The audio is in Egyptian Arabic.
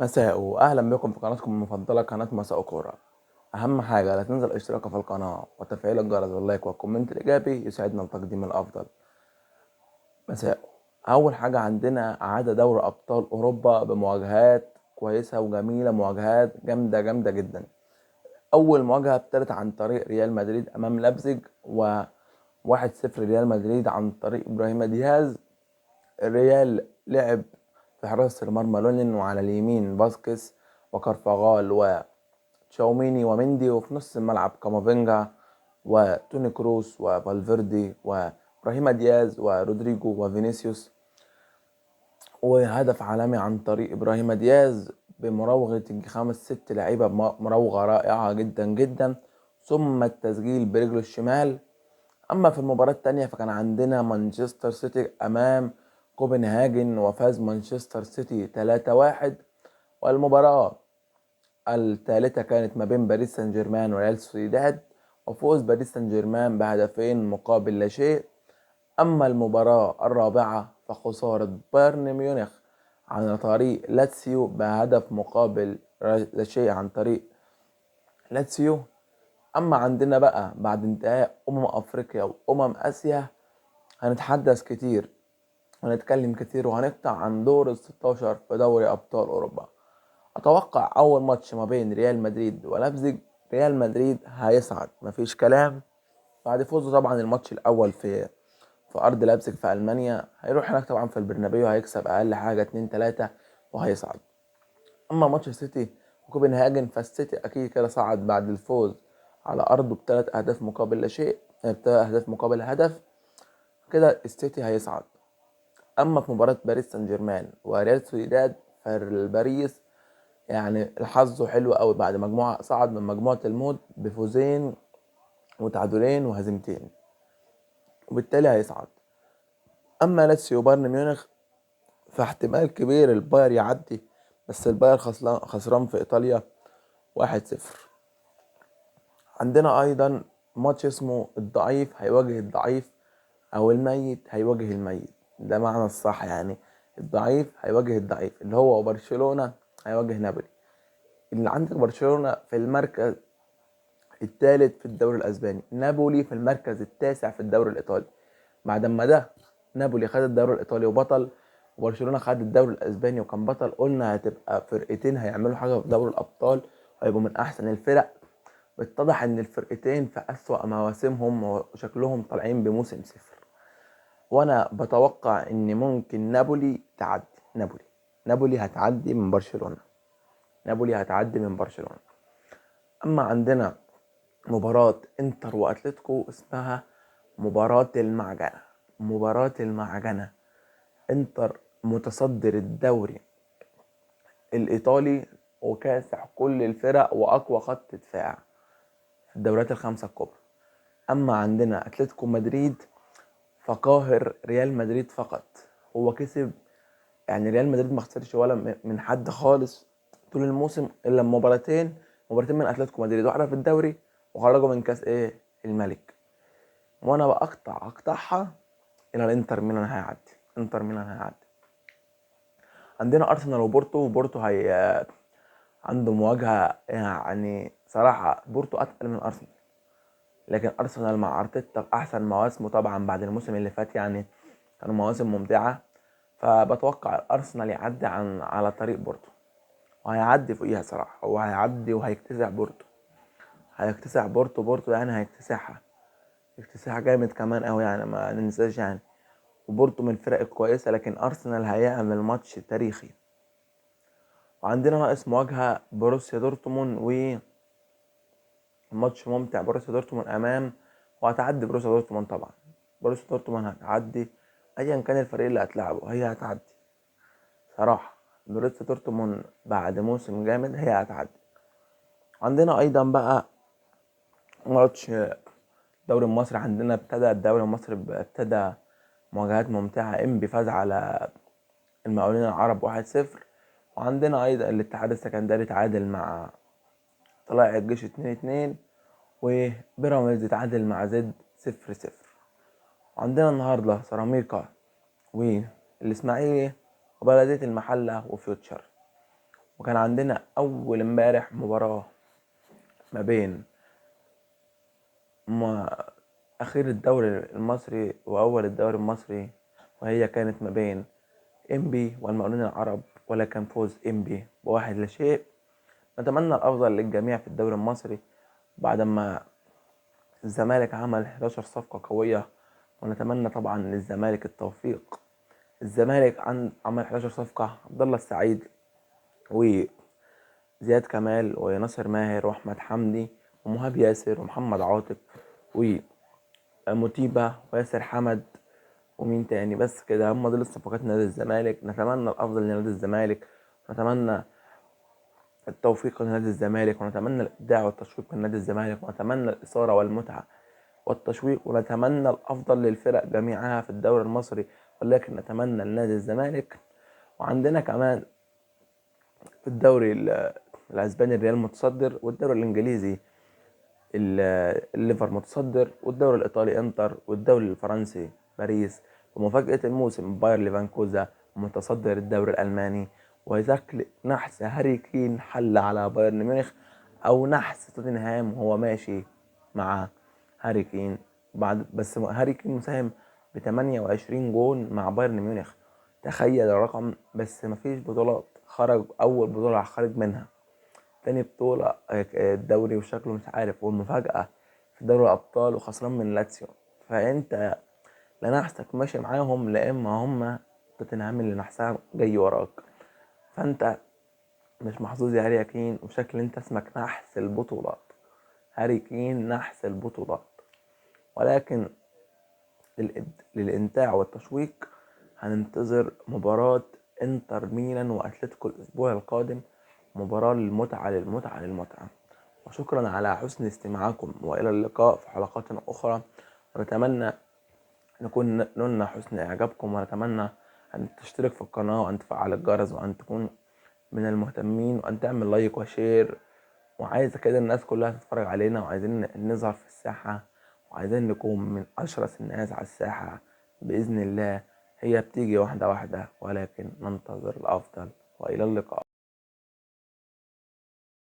مساء واهلا بكم في قناتكم المفضلة قناة مساء كورة. اهم حاجة لا تنسى الاشتراك في القناة وتفعيل الجرس وال like وال comment الايجابي يساعدنا لتقديم الافضل. مساء. اول حاجة عندنا عادة دوري ابطال اوروبا بمواجهات كويسة وجميلة، مواجهات جامدة جامدة جدا. اول مواجهة ابتدت عن طريق ريال مدريد امام لابزيج، و1-0 ريال مدريد عن طريق ابراهيم دياز. الريال لعب في حراسة المرمى لونين، وعلى اليمين باسكس وكارفاغال وتشاوميني ومندي، وفي نص الملعب كامافينجا وتوني كروس وفالفيردي وابراهيم دياز ورودريجو وفينيسيوس. وهدف عالمي عن طريق ابراهيم دياز بمراوغة 5-6 لعيبة، مراوغة رائعة جدا جدا، ثم التسجيل برجله الشمال. أما في المباراة الثانية فكان عندنا مانشستر سيتي أمام كوبنهاجن، وفاز مانشستر سيتي 3-1. والمباراة الثالثة كانت ما بين باريس سان جيرمان وريال سوسيداد، وفوز باريس سان جيرمان بهدفين مقابل لا شيء. أما المباراة الرابعة فخسارة بايرن ميونخ عن طريق لاتسيو بهدف مقابل لا شيء عن طريق لاتسيو. أما عندنا بقى بعد انتهاء أفريقيا وأمم آسيا هنتحدث كتير وهنتكلم كتير وهنقطع عن دور ال16 في دوري أبطال أوروبا. أتوقع أول ماتش ما بين ريال مدريد ولابزيج، ريال مدريد هيصعد مفيش كلام بعد فوزه طبعا الماتش الأول في أرض لابزيج في ألمانيا. هيروح هناك طبعا في البرنابيو هيكسب أقل حاجة 2-3 وهيصعد. أما ماتش السيتي وكوبنهاجن فالسيتي أكيد كده صعد بعد الفوز على أرضه بثلاث أهداف مقابل لا شيء، بثلاث أهداف مقابل هدف، كده السيتي هيصعد. أما في مباراة باريس سان جيرمان وريال سوسيداد فالباريس يعني الحظ حلو قوي، بعد مجموعة صعد من مجموعة الموت بفوزين وتعادلين وهزيمتين، وبالتالي هيصعد. أما لاتسيو وبايرن ميونخ فاحتمال كبير الباير يعدي، بس الباير خسران في إيطاليا 1-0. عندنا أيضا ماتش اسمه الضعيف هيواجه الضعيف، أو الميت هيواجه الميت، ده معنى الصح يعني. الضعيف هيواجه الضعيف اللي هو برشلونة هيواجه نابولي. اللي عندك برشلونة في المركز الثالث في الدوري الأسباني، نابولي في المركز التاسع في الدوري الإيطالي. بعد ما ده نابولي خد الدوري الإيطالي وبطل، وبرشلونة خد الدوري الأسباني وكان بطل، قلنا هتبقى فرقتين هيعملوا حاجة في دوري الأبطال وهيبقوا من أحسن الفرق. اتضح إن الفرقتين في أسوأ مواسمهم وشكلهم طالعين بموسم صفر. وأنا بتوقع إن ممكن نابولي تعدي، نابولي هتعدي من برشلونة، نابولي هتعدي من برشلونة. أما عندنا مباراة انتر واتلتيكو اسمها مباراة المعجنة، مباراة المعجنة. انتر متصدر الدوري الإيطالي وكاسح كل الفرق وأقوى خط دفاع في الدوريات الخمسة الكبرى. أما عندنا أتلتيكو مدريد فقاهر ريال مدريد فقط، هو كسب يعني ريال مدريد ما خسرش ولا من حد خالص طول الموسم إلا مباراتين من أتلتيكو مدريد، واحدة في الدوري وخرجوا من كاس ايه الملك. وانا بقطع اقطعها الى الانتر ميلان هيعدي، انتر ميلان هيعدي. عندنا ارسنال وبورتو، وبورتو هي عنده مواجهة يعني صراحة بورتو اتقل من ارسنال، لكن ارسنال مع ارتيتا في احسن مواسمه طبعا بعد الموسم اللي فات، يعني كانوا مواسم ممتعة. فبتوقع ارسنال يعدي على طريق بورتو، وهيعدي فوقيها صراحة، هو هيعدي وهيكتسح بورتو، هيكتسح بورتو يعني هيكتسحها اكتساح جامد كمان قوي يعني، ما ننساش يعني. وبورتو من الفرق الكويسة، لكن ارسنال هيعمل ماتش تاريخي. وعندنا ناقص مواجهة بروسيا دورتموند، و ماتش ممتع بروسيا دورتموند امام، وهتعدي بروسيا دورتموند طبعا، بروسيا دورتموند هتعدي ايا كان الفريق اللي هتلعبه هي هتعدي صراحة. بروسيا دورتموند بعد موسم جامد هي هتعدي. عندنا ايضا بقى ماتش الدوري المصري، عندنا ابتدى الدوري المصري ابتدى مواجهات ممتعة، انبي فاز على المقاولين العرب 1-0. وعندنا ايضا الاتحاد السكندري تعادل مع طلائع الجيش 2-2، وبيراميدز تعادل مع زد 0-0. وعندنا النهارده سيراميكا والاسماعيلي وبلدية المحلة وفيوتشر. وكان عندنا أول امبارح مباراة ما بين أخير الدوري المصري وأول الدوري المصري، وهي كانت ما بين إنبي والمقاولين العرب، ولكن فوز إنبي 1-0. نتمنى الأفضل للجميع في الدوري المصري بعدما الزمالك عمل 11 صفقة قوية، ونتمنى طبعا للزمالك التوفيق. الزمالك عمل 11 صفقة: عبد الله السعيد وزياد كمال وناصر ماهر وأحمد حمدي ومهاب ياسر ومحمد عاطف ومتيبة وياسر حمد ومين تاني. بس كده هم دول الصفقات نادي الزمالك. نتمنى الأفضل لنادي الزمالك، ونتمنى التوفيق لنادي الزمالك، ونتمنى الإبداع والتشويق لنادي الزمالك، ونتمنى الإثارة والمتعة والتشويق، ونتمنى الأفضل للفرق جميعها في الدوري المصري، ولكن نتمنى لنادي الزمالك. وعندنا كمان في الدوري الأسباني الريال متصدر، والدوري الإنجليزي الليفر متصدر، والدوري الإيطالي إنتر، والدوري الفرنسي باريس، ومفاجأة الموسم باير ليفركوزن متصدر الدوري الألماني. وشكل نحس هاري كين حل على بايرن ميونخ، أو نحس توتنهام وهو ماشي مع هاري كين بعد، بس هاري كين مساهم ب28 جون مع بايرن ميونخ، تخيل الرقم. بس مفيش بطولات، خرج أول بطولة خرج منها، تاني بطولة الدوري وشكله مش عارف، والمفاجأة في دوري الأبطال وخسران من لاتسيو. فأنت لا نحسك ماشي معاهم، لا إما هم توتنهام اللي نحسها جاي وراك، فأنت مش محظوظ يا هاري كين، وشكل أنت اسمك نحس البطولات، هاري كين نحس البطولات. ولكن للإمتاع والتشويق هننتظر مباراة انتر ميلان وأتلتيكو الأسبوع القادم، مباراة للمتعة للمتعة للمتعة. وشكرا على حسن استماعكم، وإلى اللقاء في حلقات أخرى، ونتمنى نكون نلنا حسن إعجابكم، ونتمنى أن تشترك في القناة وأن تفعل الجرس وأن تكون من المهتمين وأن تعمل like و share. وعايز كده الناس كلها تتفرج علينا، وعايزين نظهر في الساحة، وعايزين نكون من أشرس الناس على الساحة بإذن الله. هي بتيجي واحدة واحدة، ولكن ننتظر الأفضل. وإلى اللقاء.